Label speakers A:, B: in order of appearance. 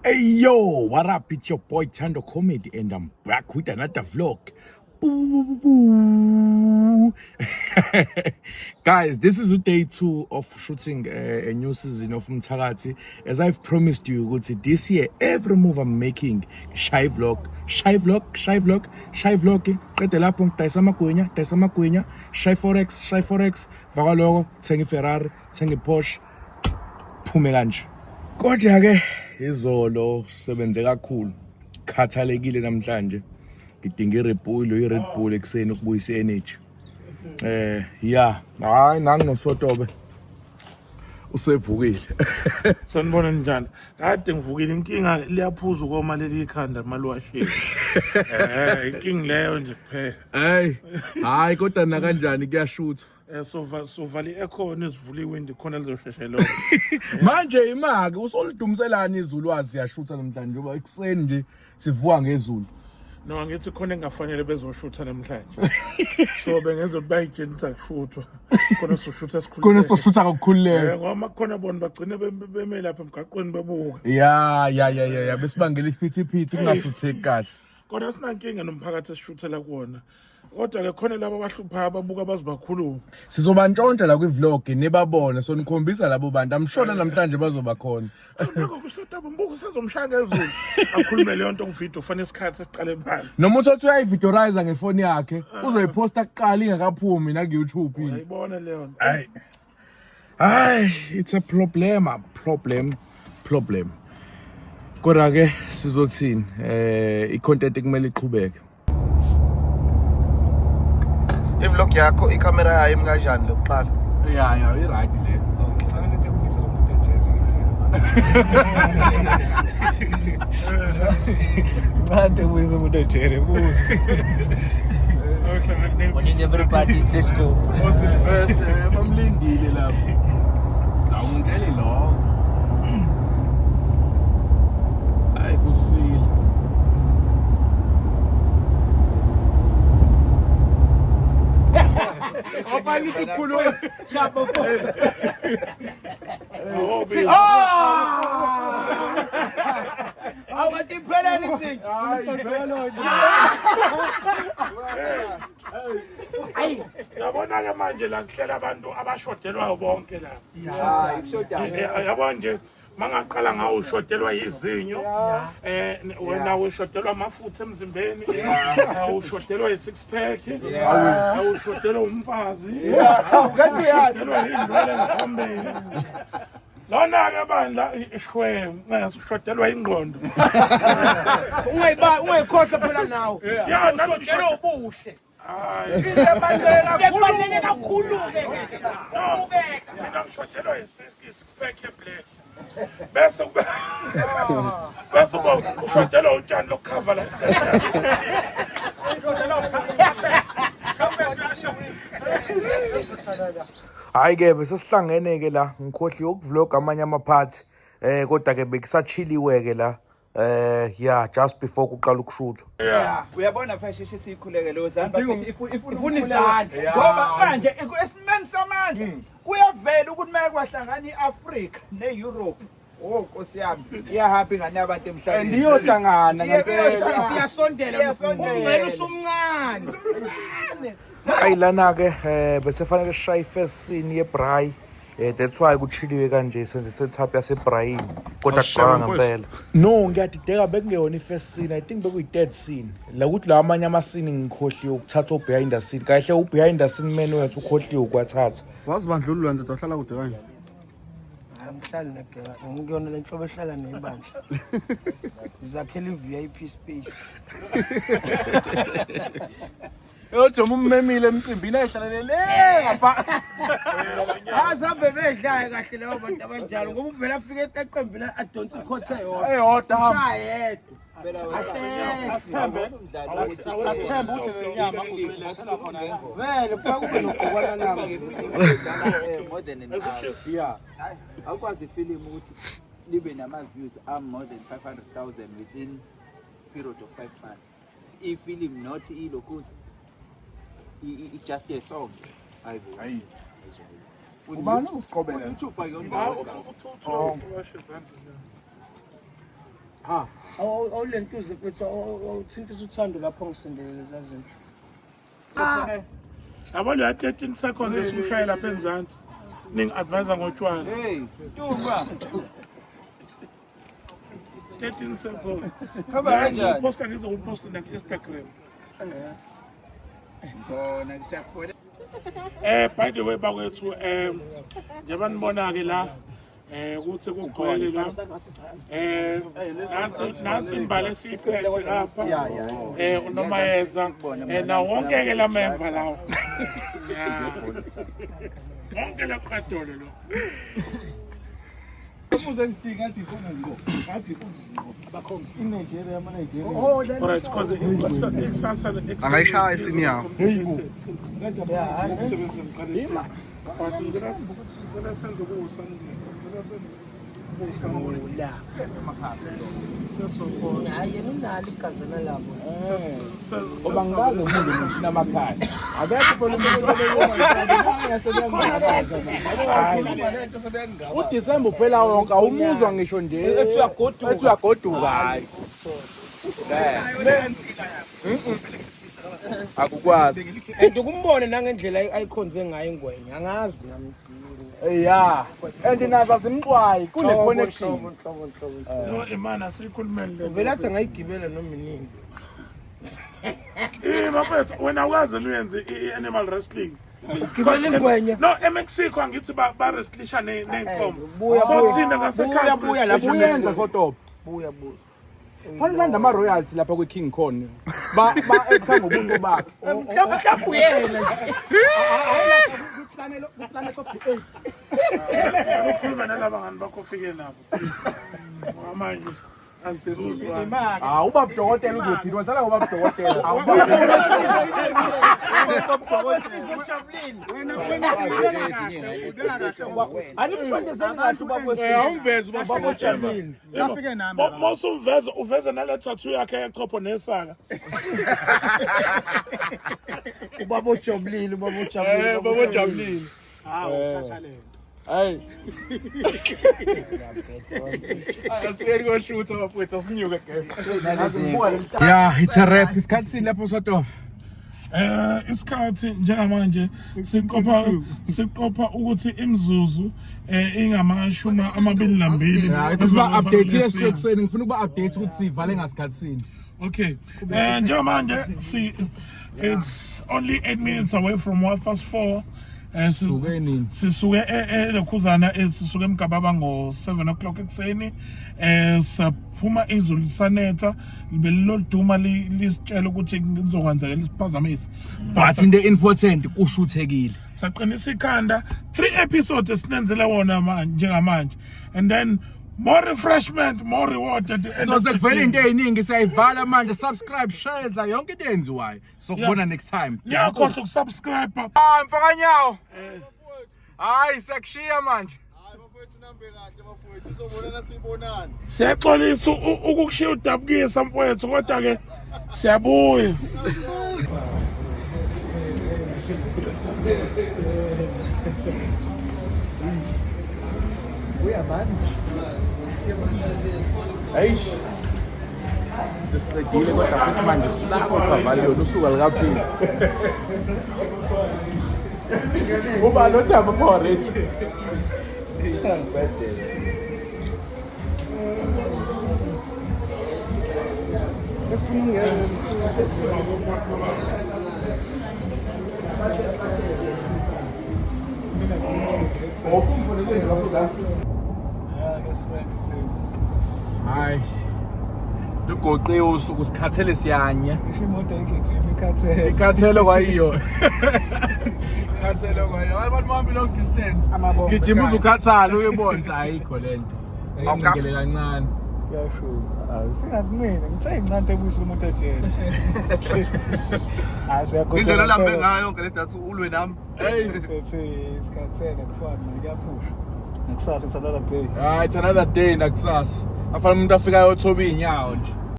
A: Hey yo, what up? It's your boy Thando Comedy and I'm back with another vlog. Boo, boo, boo, boo. Guys, this is day 2 of shooting a new season of Mthakathi. As I've promised you, ukuthi this year every move I'm making, shy vlog, shy vlog, shy vlog, shy vlog, qede lapho ngidayisa amagwinya, dayisa amagwinya, shy forex, shy forex, vakaloko, thenga iFerrari, thenga iPorsche, phume kanje. Kodwa ke izolo sisebenze kakhulu, khathalekile namhlanje. Ngidinga iRed Bull, iRed Bull ekuseni ukubuyisa i-energy. Yeah, hayi nangu noSotobe usevukile.
B: Sanibona njani? Kade ngivukile, inkinga liyaphuza ukoma leli ikhanda maliwashile. Inkinga leyo nje kuphela.
A: Hey, hayi kodwa na kanjani kuyashuthwa.
B: Sovala i-aircon, isivula iwindi khona lizosheshe lokho.
A: Manje imake usolidumiselani izulu wazi yashutha namhlanje njengoba ekuseni nje sivuka ngezulu.
B: No, angithi khona engafanele bezoshutha namhlanje. So bengenza ukuthi bayitshengisa kushuthwa. Khona soshutha sikhululeke.
A: Khona soshutha ngokukhululeka.
B: Ngoba khona bona bagcine beme lapha emgaqweni bebuka.
A: Ya ya ya ya ya besibangela isiphithiphithi kungashutheki kahle.
B: Kodwa sinankinga nomphakathi esishuthela kuwona. Kodwa ke khona laba abahluphayo ababuka bazibakhuluma.
A: Sizobantshontsha la kwi-vlog nibabone, so nikhombisa labo bantu. I'm sure namhlanje bazoba khona.
B: Nakho kusotaba mbuko sezomshaya ngezulu. Akhulume leyo nto ku-video, kufanele isikhathi siqale phansi.
A: Noma uthi uyayivideorize ngefoni yakhe, uzoyiposta kuqala ingakaphumi na ku-YouTube.
B: Uyayibona leyo nto.
A: Hayi. Hayi, it's a problem, a problem, problem. Kodwa ke sizothini? I-content kumele iqhubeke.
C: I-vlog yakho ikhamera yayo imi kanjani lokuqala?
A: Ya ya, i-right le.
C: Okay.
D: Ncane ubuyisa umuntu ejele kuhle.
E: Morning everybody, let's go.
A: OSylvester bamlindile lapho. Awungitsheli lokho. Hayi kusile. Awufani ukuthi ukukhuluma.
E: Awukanti iphelele isinto.
B: Yabona ke manje la kuhlela abantu abashodelwayo bonke la.
E: Hayi kushoda.
B: Yabona nje mangaqala ngawo ushodelwa izinyo, wena ushodelwa amafutha emzimbeni, ushodelwa i-six pack, ushodelwa umfazi,
E: Ukathi uyazi.
B: ushodelwa indwele ngaphambili. Lona ke bandla ishwe ushodelwa ingqondo.
E: Ungayiba ungayikhohlwa phela nawe.
B: Ya nami
E: Ushodelwa ubuhle.
B: Hayi.
E: Kubaluleke kakhulu ke ke. Ubukeka.
B: Mina ngishodelwa i-six pack eblack. Bese kube bese kuba ushodelwa utshani lokukhava la isitayela.
A: Hayi ke bese sihlangene ke la, ngikhohliwe ukuvlog amanye ama-parts, kodwa ke bekusachiliwe ke la, yeah, just before kuqala ukushuthwa.
F: Uyabona phela sheshe siyikhuleke lo zamba futhi ifuna
E: Ifuna izandla.
F: Ngoba manje esimeni samanje kuyavela ukuthi make kwahlangana iAfrica neEurope. Oh Nkosi yami, iyahamba ingane yabantu emhlabeni.
D: And iyohlangana ngempela.
E: Siyasondela.
F: Iyasondela.
E: Umngcele usumncane.
A: Hayi lana ke bese fanele sishaye first scene yebraai. That's why kuchiliwe kanje, senze setup yasebraini kodwa
C: Awushame,
A: kuqala ngempela. No, ngiyadideka, bekungeyona i-first scene, I think bekuyi-third scene. La ukuthi lawa amanye ama-scene ngikhohliwe ukuthatha o-behind the scene. Kahle u-behind the scene man wethu ukhohliwe ukuwathatha.
C: Wazibandlulula ndoda, wahlala kude kanje.
E: Angihlali negela, ngikuyona le nhlobo ehlala nebandla. Ngizakhela i-VIP space.
A: Yodwa ummemile emcimbini ayihlalele le ngapha.
E: Azabe bedlayo kahle labo bantu abanjalo ngoba uvela afike eqembini adonse ikhotha eyodwa.
A: Eyodwa.
E: Ushaya yedwa.
D: Asithembe. Asithembe ukuthi le nyama uzoyilethela khona.
E: Vele kufanele kube nogqokwana lami.
F: More than an hour.
D: Yeah.
F: Awukwazi ifilimu ukuthi libe nama views am more than 500,000 within period of 5 months. Ifilimu not ilokhuza. Just a song. Hayibo.
D: Hayi. Ubani usiqobela?
F: YouTube akuyona.
E: Ha, awulentuze mfethu, awuthintisa uthando lapho ngisendele leza zinto.
B: Yabo leya 13 seconds esiwushaye lapha enzansi. Ningi-advise ngotshwala.
F: Hey, Tumba.
B: 13 seconds.
F: Khamba kanjani?
B: Posta ngizokuposta na-Instagram.
F: Khona kusafona.
B: By the way bakwethu njengoba nibona ke la ukuthi kugcwele la nansi imbali esiyiphethe lapha uNomayeza nawo wonke ke lameva lawo. Yeah. Wonke laqadolo lo. Alright, because ikusasa
C: Angayishaya isini yakho.
B: But ngicela senze kuwusamula.
E: Hayi yena unalo igazana labo.
A: Ngoba ngikaze ngibuze ngishina amakhaya. Akekho phela umuntu uDisemba uphela wonke awumuzwa ngisho nje.
E: Ethi uyagoduka.
A: Ethi uyagoduka hayi. Akukwazi.
E: And ukumbone nangendlela ayikhonze ngayo ingwenya, angazi nami ukuthi
A: Yeah. And nazo azimxwayi kune connection.
E: Nhlobo nhlobo nhlobo.
B: No, imana siyikhulumeni le.
E: Vele athi angayigibela noma inini.
B: Bafethu, wena awukaze uyenze i-animal wrestling.
E: Ugibela ingwenya.
B: No, eMexico angithi ba wrestlisha ney'nkomo.
E: Buya
B: So
E: buya.
B: thina ngasekhaya
E: Buya buya lapho
A: Uyenza sotop.
E: Buya buya.
A: Fanele ulanda ama royalty lapha kwi King Kong. Ba ba actor ngobuso bakhe.
E: Mhlawumbe mhlawumbe uyena nje.
B: Ukhuluma nalaba ngani bakho ofike nabo. Ngoba manje asizuzwana.
A: Ah, ubaba dokotela uzothini? Wahlala ubaba dokotela.
E: Animsondezeni kahle ubaba wesizwe.
A: Awumvezi ubaba
E: Ujabulile.
D: Afike nami la.
B: Mosumveza uveze nale tattoo yakhe yechopho nesaka.
E: Ubaba ojabulile, ubaba ojabulile.
A: Eh, baba ojabulile.
D: Hawu uthatha lento.
A: Hey. Asiyeni koshutha bafowethu asinyuke game. Yeah, it's a wrap. Isikhathi sini lapho sotofa.
B: Isikhathi njengamanje siqopha ukuthi imizuzu ingama-22.
A: Yeah, ithi siba update esekuseni ngifuna ukuba update ukuthi sivale ngasikhathi sini.
B: Okay. Njengamanje si it's only 8 minutes away from 4:15.
A: Sisuke nini?
B: Sisuke elokhuzana sisuke eMgababa ngo 7 o'clock ekuseni. Saphuma izulu lisanetha beliloduma lisitshela ukuthi kuzokwenzeka lisiphazamise.
A: But into important kushuthekile.
B: Saqinisa ikhanda 3 episodes esinenzele wona manje njengamanje and then more refreshment, more reward at the end
A: So
B: of the
A: sekuvele
B: day.
A: into eziningi siyayivala manje subscribe share enza yonke into eyenziwayo. So kubona next time.
B: Ngiyakhohlwa ukusubscribe.
A: Ah mfakanyawo. Hayi siyakushiya manje.
B: Siyaxolisa ukukushiya udabukisa mfowethu kodwa ke siyabuya.
A: Eish. Siqedile kodwa futhi manje silapho pavilion usuka likaphila. Uba lo thamba Power Ranger. Hayi. Lugoqiwe usuku sikhathele siyanya.
D: Ngisho imoto ayigijima ikhathele.
A: Ikhathele kwayiyo. Ikhathele kwayiyo. Hayi bantu bahambe long distance.
D: Amabombo
A: Gijima uze ukhathale uyibone ukuthi ayikho lento. Awukhasele kancane.
D: Kuyashuka. Awu singakumina ngithe incane ebuyisile umuntu ejele. Hayi siyagoduka.
C: Indlela olambe ngayo yonke le datha ulwe nami.
A: Hey.
D: Ethi sikhathele kufana manje kuyaphusha. Nakusasa it's another day.
A: Hayi it's another day nakusasa. Afana umuntu afika ayothoba inyawo nje.